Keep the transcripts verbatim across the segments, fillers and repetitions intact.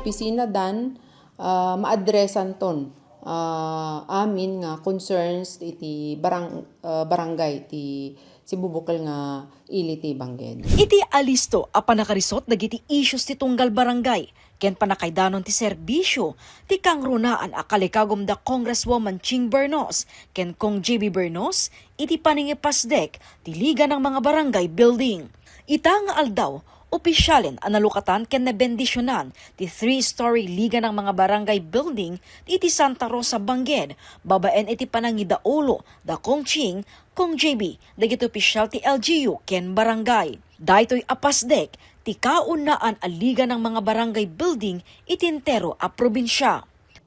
opisina dan, ah, maadresanton, ah, amin nga concerns iti barang-, ah, barangay ti sibubukel nga ili ti Bangged. Iti alisto a pannakarisut dagiti issues ti tunggal barangay ken pannakaidanon ti serbisio ti kangrunaan a kalikagum da Congresswoman Ching Bernos ken Cong J B Bernos iti panangipasdek ti Liga ng mga Barangay Building. Ita nga aldaw, opisyalen a nalukatan ken nabendisionan ti three-story Liga ng mga Barangay Building iti Santa Rosa, Bangged, babaen iti panangidaulo da Cong Ching, Cong J B, dagiti opisyal ti L G U ken barangay. Daytoy a pasdek ti kaunaan a Liga ng mga Barangay Building iti entero a probinsya.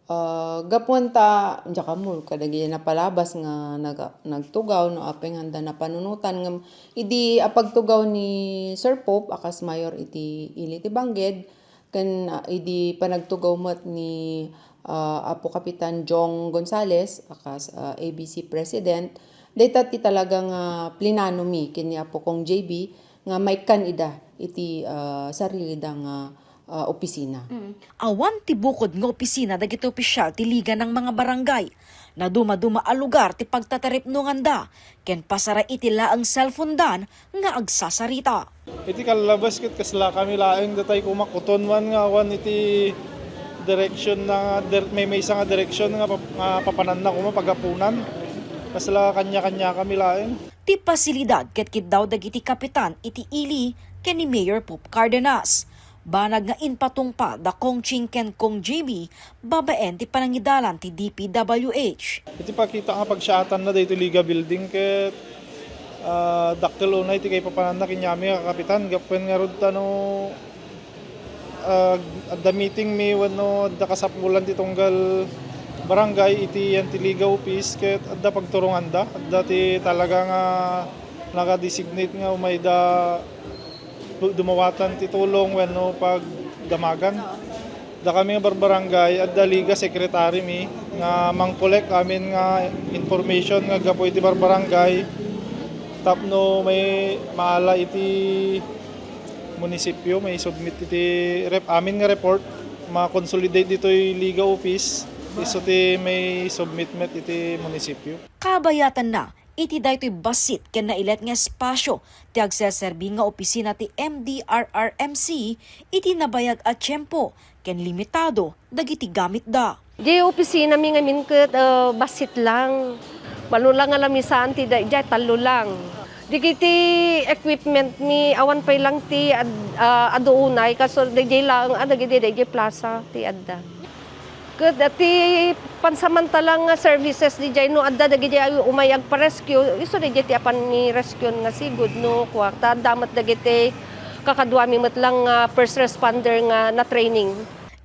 Ah, gapuan ta, diak ammo, kadagiti napalabas nga nag-, nagtugaw, no, apay nga adda napanunotan, ngem idi apagtugaw ni Sir Pope a kas mayor iti ili ti Bangged, ken, ah, idi panagtugaw met ni, ah, Apo Kapitan Jong Gonzales a kas, ah, A B C President, dayta ti talaga nga plinano mi ken ni Apo Cong J B nga maikkan ida iti, ah, sarilida nga, ah, opisina. Mm. Awan ti bukod nga opisina dagiti opisyal ti Liga ng mga Barangay. Nadumaduma a lugar ti pagtataripnonganda, ken pasara iti laeng cellphone dan nga agsasarita. Iti kallabas ket kasla kami laeng datay kumakuton man nga awan iti direksyon na dir-, may maysa nga direksyon nga pap-, nga papananna koma pagapunan. Kasla kanya-kanya kami laeng. Ti pasilidad ket kiddaw dagiti kapitan iti ili ken ni Mayor Pope Cardenas. Banag nga impatungpal da Cong Ching ken Cong J B babaen ti panangidalan ti D P W H. Iti pakita nga pagsaatanna daytoy Liga Building ket, ah, dakkel unay ti kaipapananna ken ni amin nga kapitan gapu ken ngarud ta no, ah, adda meeting mi wenno adda kasapulan ti tunggal barangay iti yan ti Liga Office ket adda pagturonganda, adda ti talaga nga naka-designate nga umayda dumawatan ti tulong wenno pagdamagan. Dakami nga barbarangay, adda liga secretary mi nga mang-collect amin nga information nga gapu iti barbarangay tapno may maala iti munisipyo, may submit iti rep-, amin nga report, ma-consolidate ditoy liga office, isu ti may submit met iti munisipyo. Kabayatanna, iti daytoy bassit ken nailet nga espasyo ti agserserbi nga opisina ti M D R R M C iti nabayag a tiempo ken limitado dagiti gamitda. Di opisinami ngamin ket, eh, bassit lang. Mano lang nga lamisaan ti daydiay, tallo lang. Dagiti equipment mi, awan pay lang ti ad-, ah, adu unay, kaso daydiay laeng, ah, dagiti daydiay plaza ti adda. Ket, ah, ti pansamantala nga services didiay no adda dagiti ay umay agpa-rescue, isu daydiay ti apan ni rescue nga sigud no kua. Ta adda met dagiti kakaduami met lang nga first responder nga na-training.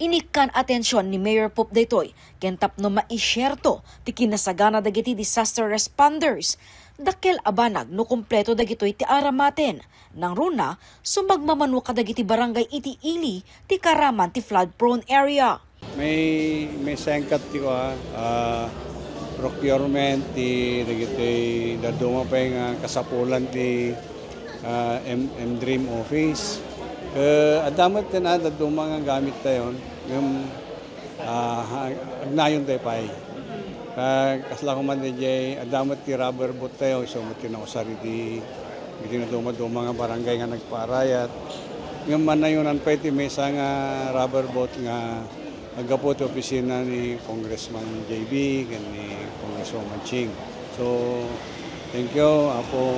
Inikkan atension ni Mayor Pope daytoy ken tapno maisierto ti kinasagana dagiti disaster responders. Dakkel a banag no kompleto dagitoy ti aramaten. Nangruna, sumagmamano kadagiti barangay iti ili ti karaman ti flood-prone area. May, may sengkat ti kua, ah, procurement ti dagiti dadduma pay nga kasapulan ti, ah, M-, M-Dream office. Ket adda met ken, ah, dadduma nga gamit tayon. Ngem, ah, ha-, agnayon tayo pay. Ah, kasla koma diay, adda met ti rubber boat tayo, isu met ti nausar iti, iti naduma-duma nga barangay nga nagpaarayat. Ngem manayonan pay ti maysa nga rubber boat nga aggapu ti opisina ni Congressman J B ken ni Congresswoman Ching. So, thank you, Apo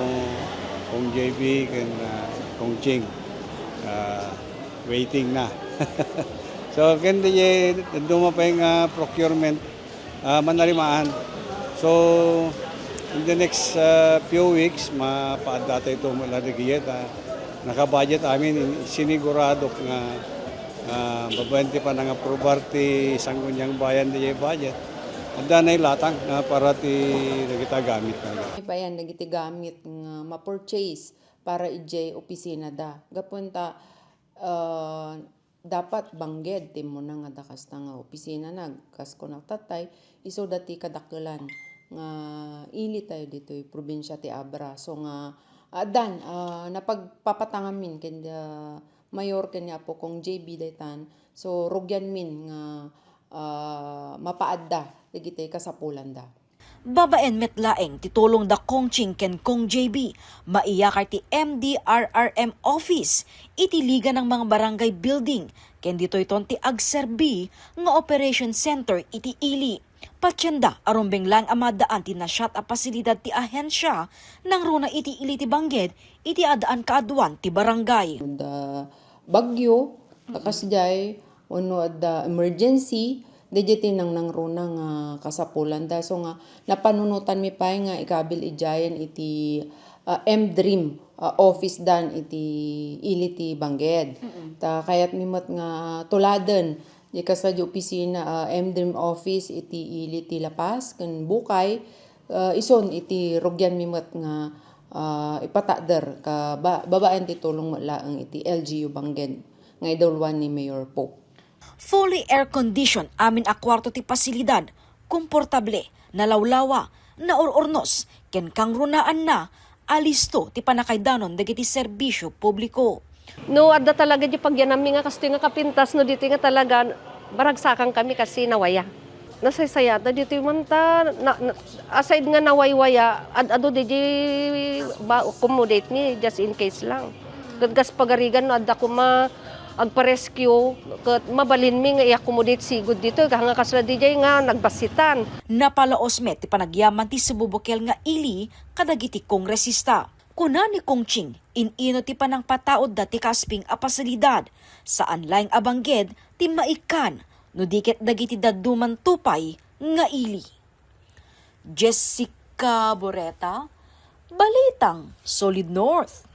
Cong J B ken, ah, Cong Ching. Ah, waiting na. So, ken diay, duma pay nga procurement, ah, manarimaan. So, in the next, ah, few weeks, mapaadda tayo ito mula di giyet, ah. Naka-budget amin, in-, siniguradok nga, ah, babaen ti panangaprobar ti Sangguniang Bayan diay budget. Adda nailatang nga para ti dagita gamit na. Bayan dagiti gamit nga ma-purchase para idiay opisina da. Gapu ta, ah, dapat Bangged ti immuna nga adda kasta nga opisina na, kas kunak tatay, isuda ti kadakkelan nga ili tayo ditoy probinsia ti Abra. So nga, addan, ah, napagpapatangamin ken, ah, Mayor ken ni Apo Cong J B daytan, so rugianmin nga, ah, mapaadda dagiti kasapulanda. Babaen met laeng ti tulong da Cong Ching ken Cong J B, maiyakar ti M D R R M office iti Liga ng mga Barangay Building, ken ditoyton ti agserbi nga operation center iti ili. Patienda a rumbeng laeng a maddaan ti nasyat a pasilidad ti ahensya nangruna iti ili ti Bangged iti addaan kaaduan ti barangay. Da bagyo, ta kasdiay, wenno adda emergency, daydiay ti nangnangruna nga kasapulanda. So nga, napanunotanmi pay nga ikabil idiayen iti, ah, M dream, ah, office dan iti ili ti Bangged. Ta kayatmi met nga tuladen, di kasta di opisina, ah, M dream office iti ili ti La Paz, ken Bucay, ah, ison iti rugianmi met nga, ah, ipatakder ka ba-, babaen ti tulong met laeng iti L G U Bangged nga idawloan ni Mayor Pope. Fully air-condition amin a kuarto ti pasilidad, komportable, nalawlawa, naur-urnos, ken kangrunaanna a listo ti pannakaidanon dagiti serbisio publiko. No adda talaga di pagyanammi nga kastoy nga kapintas, no ditoy nga talaga, baragsakan kami kasi nawaya. Nasaysayat na ditoy man ta, na, na, aside nga nawaywaya, ad-adu di, di ba, accommodate mi just in case lang. Ket kas pagarigan, no adda koma agpa-rescue, ket mabalinmi nga i-accommodate sigud ditoy, nga kasla di jay nga nagbasitan. Napalaos met ti panagyaman ti Cebu Bukel nga ili kadagiti kongresista. Kuna ni Cong Ching, in-ino ti panangpataudda ti kasping a pasilidad, saan laeng a Bangged ti maikkan, no di ket dagiti dadduma pay nga ili. Jessica Boreta, Balitang Solid North.